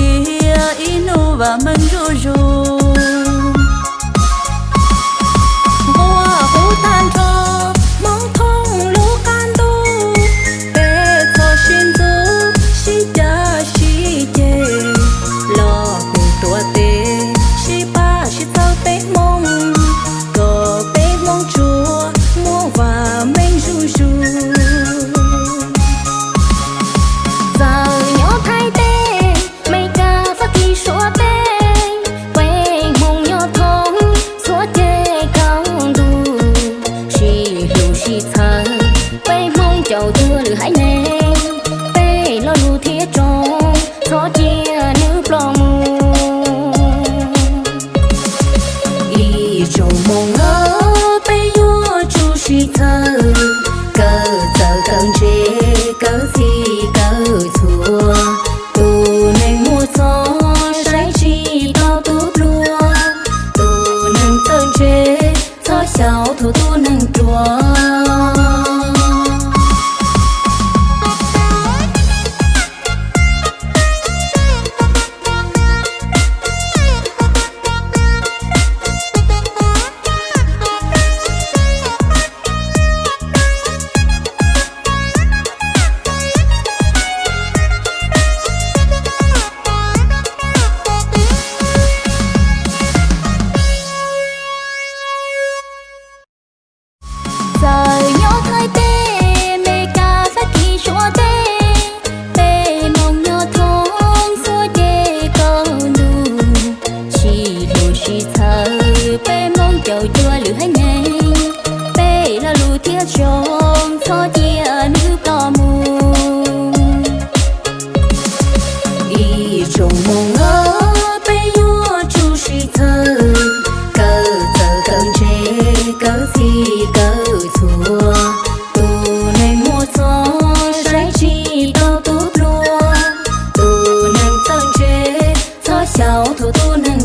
Tias ib hnub vam meej zuj zus, nquag qub tag nrho, Hmoob thoob lub qab ntuj, peb txhob sib ntxub, sib cav sib ceg, los mus tuav tes, sib pab sib txhawb peb Hmoob, kom peb Hmoob tsuas muaj vam meej zuj zus. Txawm nyob Thaib teb, Meskas, Fab Kis, Suav teb, peb Hmoob nyob thoob txhua ceg kaum ntuj, sib hlub sib txhawb, peb Hmoob caum cuag lwm haiv neeg, peb lo lus thiab tsoom txhob cia nws ploj mus. Ib tsoom Hmoob aw, peb yuav tsum sib txhawb, kawm txawj kawm ntse, kawm txhij kawm txhua. Tus neeg muaj txoj saib tsis taus tus pluag, tus neeg txawj ntse txhob xyaum thuam tus neeg ruam. Txawm nyob Thaib teb, Meskas, Fab Kis, Suav teb, peb Hmoob nyob thoob txhua ceg kaum ntuj, sib hlub sib txhawb, peb Hmoob caum cuag lwm haiv neeg, peb lo lus thiab tsoom txhob cia nws ploj mus. Ib tsoom Hmoob aw, peb yuav tsum sib txhawb, kawm txawj kawm ntse, kawm txhij kawm txhua. Tus neeg muaj txoj saib tsis taus tus pluag, tus neeg txawj ntse txhob xyaum thuam tus neeg